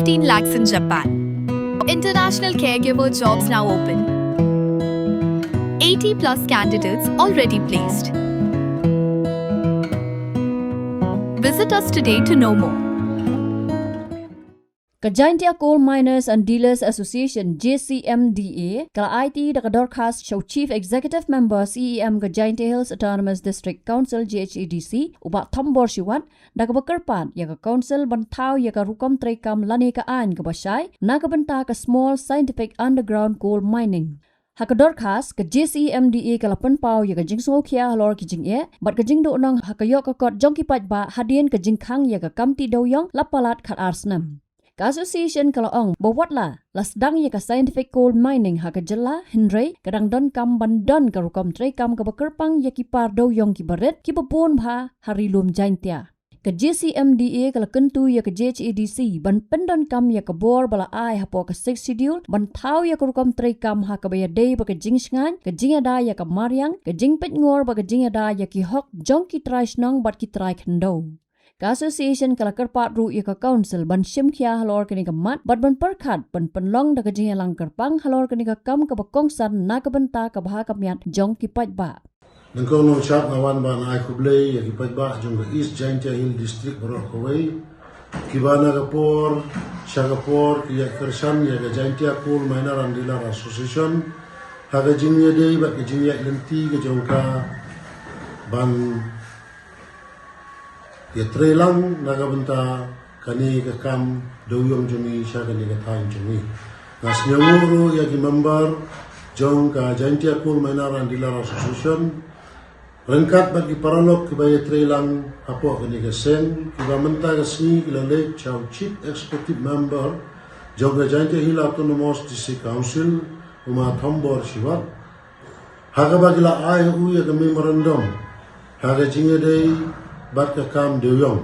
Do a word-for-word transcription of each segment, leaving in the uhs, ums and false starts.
Fifteen lakhs in Japan. International caregiver jobs now open. Eighty plus candidates already placed. Visit us today to know more. Ka Jaintia Coal Miners and Dealers Association, J C M D A, ka la aiti da ka dorkhas sha u Chief Executive Member, C E M ka Jaintia Hills Autonomous District Council, J H A D C, u Bah Thombor Shiwat, da kaba kyrpad ïa ka Council ban thaw ïa ka rukom treikam lane ka aiñ kaba shai na ka bynta ka Small Scientific Underground Coal Mining. Ha ka dorkhas, ka J C M D A ka la pynpaw ïa ka jingsngewkhia halor ki jingeh bad ka jingduhnong ha ka ïoh ka kot jong ki paidbah hadien ka jingkhang ïa ka kam tih dewiong la palat khatar snem. Ka association ka la ong ba wat la la sdang ïa ka scientific coal mining ha ka jylla, hynrei ka dang donkam ban don ka rukom treikam kaba kyrpang ïa ki par dewiong kiba rit, kiba bun bha ha Ri Lum Jaintia. Ka J C M D A ka la kyntu ïa ka J H A D C ban pyndonkam ïa ka bor ba la ai hapoh ka Sixth Schedule ban thaw ïa ka rukom treikam ha kaba ïadei bad ka jingshngaiñ, ka jingïada ïa ka mariang, ka jingpeitngor bad ka jingïada ïa ki hok jong ki trai shnong bad ki trai khyndew. Ka association ka la kyrpad ruh ïa ka Council ban shim khia halor kane ka mat bad ban pyrkhat ban pynlong da ka jingïalang kyrpang halor kane ka kam kaba kongsan na ka bynta ka bha ka miat jong ki paidbah. Nyngkong nyngshap nga wan ban ai khublei ïa ki paidbah jong ka East Jaintia Hills District baroh kawei, kiba na ka por sha ka por ki ïaid kyrshan ïa ka Jaintia Coal Miner and Dealer Association ha ka jingïadei bad ka jingïaid lynti ka jong ka ban ïatreilang na ka bynta kane ka kam dewiong jong ngi sha kane ka thaiñ jong ngi. Nga sngewnguh ruh ïa ki member jong ka Jaintia Coal Miner and Dealer Association ryngkat bad ki paralok kiba ïatreilang hapoh kane ka seng, kiba mynta ka sngi ki la leit sha u Chief Executive Member jong ka Jaintia Hills Autonomous District Council, u Ma Thombor Shiwat, ha kaba ki la ai ha u ïa ka memorandum ha ka jingïadei bad ka kam dewiong.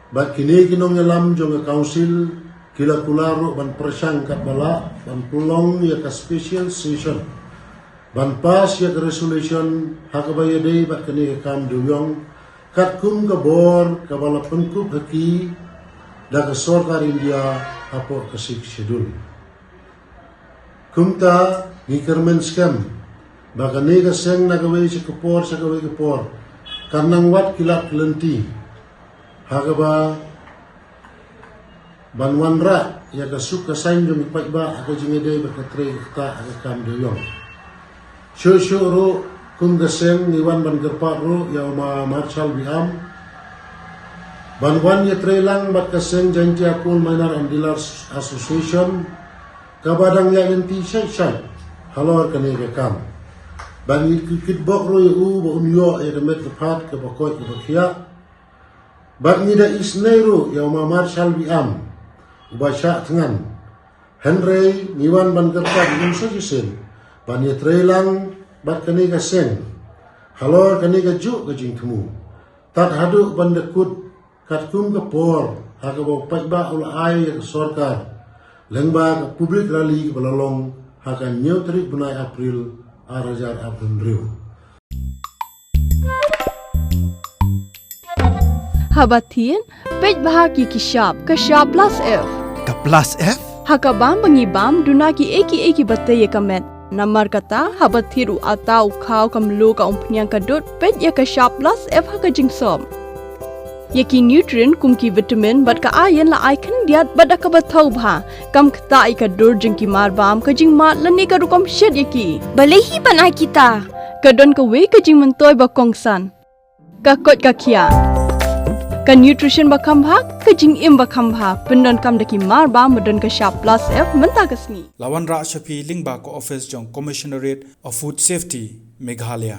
Bad kine ki nongïalam jong ka Council ki la kular ruh ban pyrshang katba lah ban pynlong ïa ka special session ban pass ïa ka resolution ha kaba ïadei bad kane ka kam dewiong, katkum ka bor kaba la pynkup ha ki da ka sorkar India hapoh ka Sixth Schedule. Kumta ngi kyrmen skhem ba kane ka seng na kawei sha ka por sha kawei ka por kan nang wad ki lad ki lynti ha kaba ban wanrah ïa ka suk ka saiñ jong ki paidbah ha ka jingïadei bad ka trei ka ktah ha ka kam dewiong. Shuh shuh ruh kum ka seng ngi wan ban kyrpad ruh ïa u Ma Marshal Biam ban wan ïatreilang bad ka seng Jaintia Coal Miner and Dealers Association kaba dang ïaid lynti shait shait halor kane ka kam. Bad ngi kitbok ruh ïa u ba un ïoh ïa ka met ka phad kaba koit kaba khiah. Bad ngi da isynei ruh ïa u Ma Marshal Biam uba shah thngan. Hynrei ngi wan ban kyrpad ïa u sa shisien ban ïatreilang bad kane ka seng halor kane ka juh ka jingthmu, tad haduh ban da kut katkum ka por ha kaba u paidbah u la ai ïa ka sorkar lyngba ka public rally kaba la long ha ka hynñiew tarik bnai April ar hajar arphew hynriew. Haba thied, peit bha ki ki shap, ka shap plus F. Ka plus F? Ha ka bam ba ngi bam, duna ki ei ki ei kiba tei ïa ka met. Namar kata, haba thied u atta, u khaw, ka mluh, ka umphniang, ka dud, peit ïa ka shap plus F ha ka jingsop. Ïa ki nutrient kum ki vitamin bad ka iron la ai khyndiat bad da kaba thaw bha. Kam ktah ïa ka dur jong ki marbam, ka jingmad lane ka rukom shet ïa ki. Balei hi ban ai kita? Ka don kawei ka jingmyntoi ba kongsan. Ka koit ka khiah. Ka nutrition ba kham bha, ka jingim ba kham bha. Pyndonkam da ki marbam ba don ka shap plus F mynta ka sngi. La wanrah sha phi lyngba ka office jong Commissionerate of Food Safety, Meghalaya.